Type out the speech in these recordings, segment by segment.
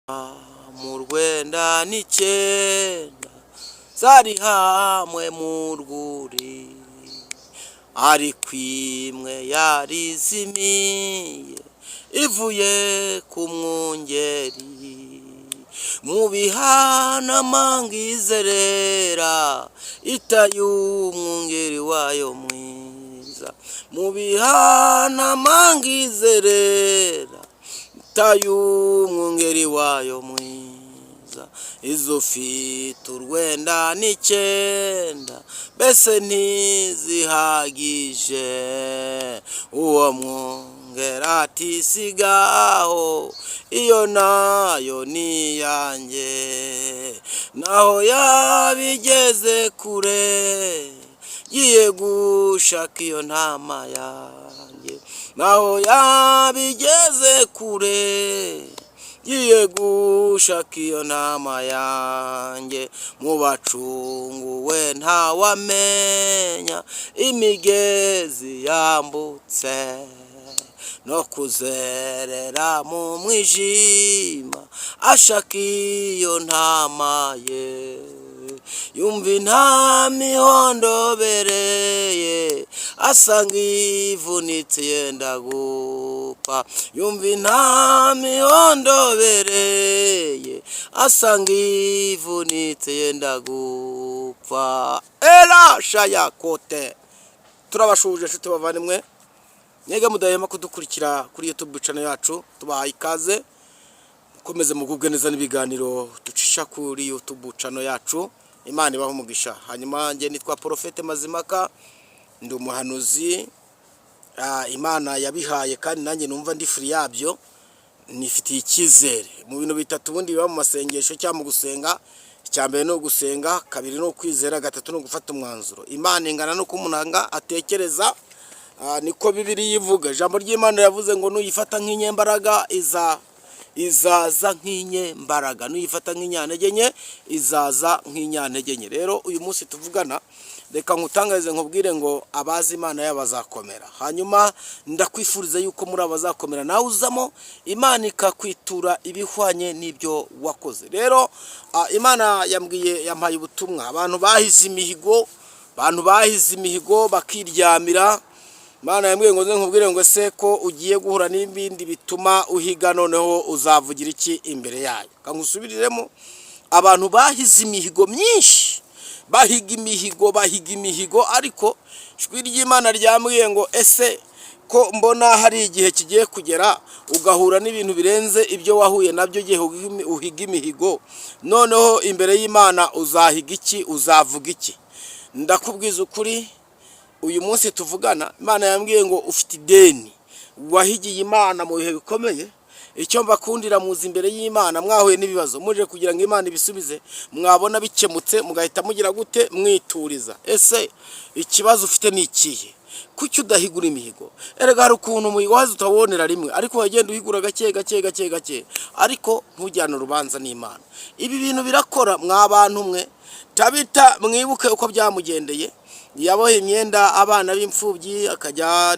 Mu rwenda n'icyenda zari hamwe mu rwuri, ariko imwe yarizimiye ivuye ku mwungeri. Mu bihanamanga izerera itaye umwungeri wayo mwiza, mu bihanamanga izerera itaye umwungeri wayo mwiza. Izo ufite urwenda n'icyenda mbese ntizihagije? Uwo mwungeri ati: "Sigaho, iyo nayo ni iyanjye." Naho yabigeze kure, ngiye gushaka iyo ntama yanjye. Naho yabigeze kure, ngiye gushaka iyo ntama yanjye. Mu bacunguwe ntawamenya imigezi yambutse no kuzerera mu mwijima ashaka iyo ntama ye. Yumva intama ihondobereye, asanga ivunitse yenda gupfa. Yumva intama ihondobereye, asanga ivunitse yenda gupfa. Era shaya kote, turabashuhuje inshuti bavandimwe mwega mudahema kudukurikira kuri YouTube channel yacu. Tubahaye ikaze, mukomeze mugubwe neza n'ibiganiro ducisha kuri YouTube channel yacu. Imana ibahe umugisha. Hanyuma njye nitwa Prophète Mazimaka, ndi umuhanuzi. Imana yabihaye kandi nanjye numva ndi free yabyo, nifitiye icyizere mu bintu bitatu ubundi biba mu masengesho cyangwa mu gusenga. Icya mbere ni ugusenga, kabiri ni ukwizera, gatatu ni ugufata umwanzuro. Imana ingana n'uko umuntu atekereza. Niko Bibiliya ivuga. Ijambo ry'Imana yavuze ngo nuyifata nk'inyembaraga iza izaza nk'inyembaraga, nuyifata nk'inyantege nke izaza nk'inyantege nke. Rero uyu munsi tuvugana, reka nkutangarize, nkubwire ngo abazi Imana yabo bazakomera. Hanyuma ndakwifuriza yuko muri abo bazakomera nawe uzamo, Imana ikakwitura ibihwanye n'ibyo wakoze. Rero Imana yambwiye, yampaye ubutumwa. Abantu bahize imihigo, abantu bahize imihigo bakiryamira, Imana yambwiye ngo nze nkubwire ngo ese ko ugiye guhura n'ibindi bituma uhiga, noneho uzavugira iki imbere yayo? Kangusubiriremo: abantu bahize imihigo myinshi, bahiga imihigo, bahiga imihigo, ariko ijwi ry'Imana ryambwiye ngo ese ko mbona hari igihe kigiye kugera ugahura n'ibintu birenze ibyo wahuye nabyo igihe uhiga imihigo, noneho imbere y'Imana uzahiga iki? Uzavuga iki? Ndakubwiza ukuri, uyu munsi tuvugana Imana yambwiye ngo ufite ideni wahigiye Imana mu bihe bikomeye. Icyo mbakundira, muzi imbere y'Imana mwahuye n'ibibazo, muje kugira ngo Imana ibisubize, mwabona bikemutse mugahita mugira gute? Mwituriza. Ese ikibazo ufite ni ikihe? Kuki udahigura imihigo? Erega hari ukuntu umuhigo waza utawubonera rimwe, ariko wagenda uhigura gake gake gake gake, ariko ntujyane urubanza n'Imana. Ibi bintu birakora mwa bantu mwe. Tabita mwibuke uko byamugendeye. Yaboha imyenda abana b'imfubyi, akajya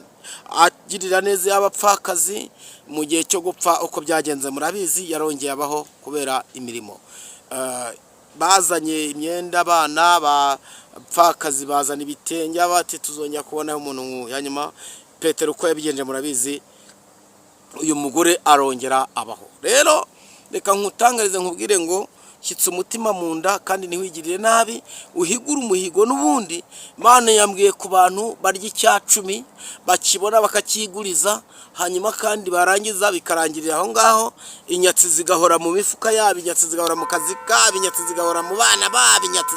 agirira neza abapfakazi. Mu gihe cyo gupfa uko byagenze murabizi, yarongeye abaho kubera imirimo. Bazanye imyenda abana bapfakazi, bazana ibitenge, bati: "Tuzongera kubonaho umuntu nk'uyu." Hanyuma Petero uko yabigenje murabizi, uyu mugore arongera abaho. Rero reka nkutangarize, nkubwire ngo shyitsa umutima mu nda kandi ntiwigirire nabi, uhigure umuhigo. N'ubundi Imana yambwiye ku bantu barya icya cumi, bakibona bakacyiguriza, hanyuma kandi barangiza bikarangirira aho ngaho, inyatsi zigahora mu mifuka yabo, inyatsi zigahora mu kazi kabo, inyatsi zigahora mu bana babo, inyatsi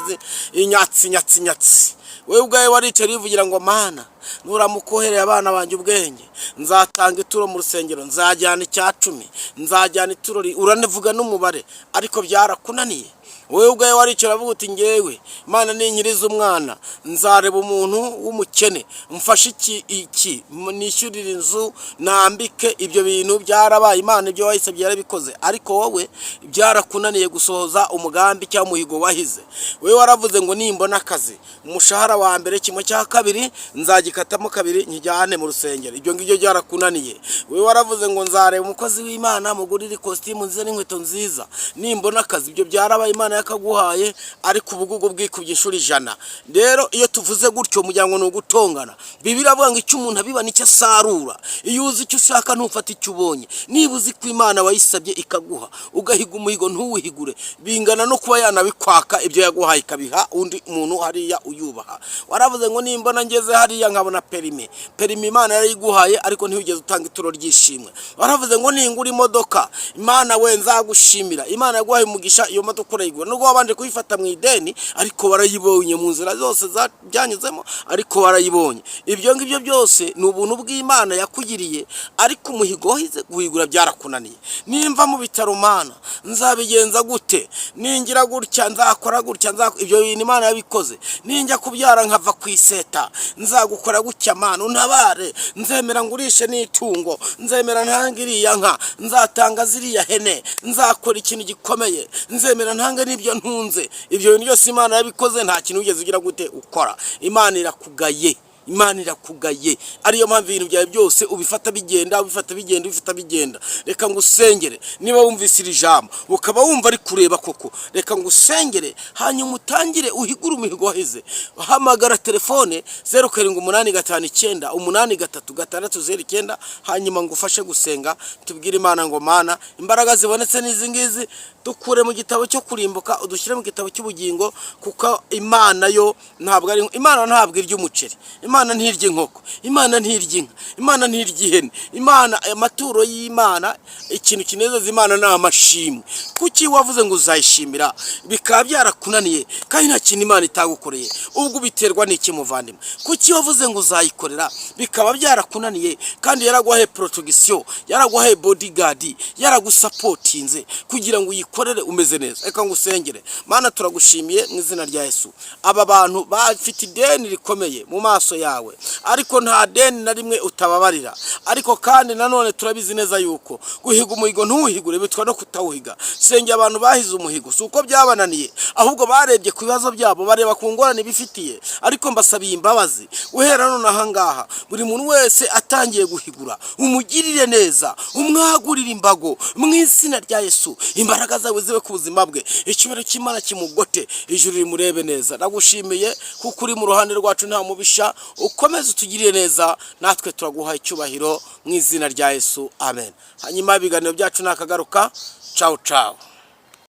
inyatsi, inyatsi, inyatsi. Wowe ubwawe waricaye urivugira ngo: "Mana, nuramuka uhereye abana banjye ubwenge, nzatanga ituro mu rusengero, nzajyana icya cumi, nzajyana ituro." Uranavuga n'umubare, ariko byarakunaniye. Wowe ubwawe waricara avuga uti: "Ngewe Imana ninkiriza umwana, nzareba umuntu w'umukene mfashe iki iki, nishyurire inzu, nambike." Ibyo bintu byarabaye, Imana ibyo wayisabye yarabikoze, ariko wowe byarakunaniye gusohoza umugambi cyangwa umuhigo wahize. Wowe waravuze ngo: "Nimbona akazi, umushahara wa mbere, kimwe cya kabiri nzagikatamo kabiri nkijyane mu rusengero." Ibyo ngibyo byarakunaniye. Wowe waravuze ngo: "Nzareba umukozi w'Imana mugurire ikositimu nziza n'inkweto nziza nimbona akazi." Ibyo byarabaye, Imana yakaguhaye, ariko ubugugu bwikubye inshuro 100. Rero iyo tuvuze gutyo mugira ngo ni ugutongana. Bibiliya iravuga ngo icyo umuntu abiba nicyo asarura. Iyo uzi icyo ushaka ntufata icyo ubonye. Niba uzi ko Imana wayisabye ikaguha, ugahiga umuhigo ntuwuhigure, bingana no kuba yanabikwaka, ibyo yaguhaye ikabiha undi muntu hariya uyubaha. Waravuze ngo: "Nimbona ngeze hariya nkabona perimi." Perimi Imana yarayiguhaye, ariko ntiwigeze utanga ituro ry'ishimwe. Waravuze ngo: "Ningura imodoka, Imana we nzagushimira." Imana yaguhaye umugisha, iyo modoka urayigura, nubwo wabanje kuyifata mu ideni, ariko warayibonye mu nzira zose byanyuzemo, ariko warayibonye. Ibyo ngibyo byose ni ubuntu bw'Imana yakugiriye, ariko umuhigo wahize guhigura byarakunaniye. "Nimva mu bitaro, Mana, nzabigenza gute? Ningira gutya nzakora gutya." Ibyo bintu Imana yabikoze. "Ninjya kubyara nkava ku iseta nzagukora gutya, Mana untabare, nzemera ngurishe n'itungo, nzemera ntange iriya nka, nzatanga ziriya hene, nzakora ikintu gikomeye, nzemera ntange n'ibyo ntunze." Ibyo bintu byose Imana yabikoze, nta kintu wigeze ugira gute ukora. Imana irakugaye, Imana irakugaye. Ariyo mpamvu ibintu byawe byose ubifata bigenda, ubifata bigenda, ubifata bigenda. Reka ngusengere. Niba wumvise iri jambo ukaba wumva ari kureba koko, reka ngusengere, hanyuma utangire uhigure umuhigo wahize. Hamagara telefone 0785983609, hanyuma ngufashe gusenga. Tubwire Imana ngo: "Mana, imbaraga zibonetse n'izi ngizi, dukure mu gitabo cyo kurimbuka udushyire mu gitabo cy'ubugingo." Kuko Imana yo ntabwo ari Imana, ntabwo irya umuceri, Imana ntirya inkoko, Imana ntirya inka, Imana ntirya ihene. Imana, amaturo y'Imana, ikintu kinezeza Imana ni amashimwe. Kuki wavuze ngo uzayishimira bikaba byarakunaniye kandi nta kintu Imana itagukoreye? Ubwo biterwa n'iki, muvandimwe? Kuki wavuze ngo uzayikorera bikaba byarakunaniye kandi yaraguhaye protection, yaraguhaye bodyguard, yaragusapotinze kugira ngo uyikorere umeze neza? Reka ngusengere. Mana, turagushimiye mu izina rya Yesu. Aba bantu bafite ideni rikomeye mu maso yawe, ariko nta deni na rimwe utababarira. Ariko kandi nanone turabizi neza yuko guhiga umuhigo ntuwuhigure bitwa no kutawuhiga. Sengera abantu bahize umuhigo, si uko byabananiye, ahubwo barebye ku bibazo byabo, bareba ku ngorane bifitiye. Ariko mbasabiye imbabazi guhera none aha ngaha, buri muntu wese atangiye guhigura, umugirire neza, umwagurire imbago mu izina rya Yesu. Imbaraga zawe zibe ku buzima bwe, icyubahiro cy'Imana kimugote, ijuru rimurebe neza. Ndagushimiye kuko uri mu ruhande rwacu, nta mubisha. Ukomeze utugirire neza, natwe turaguha icyubahiro mu izina rya Yesu, amen. Hanyuma ibiganiro byacu nakagaruka. Cawu cawu.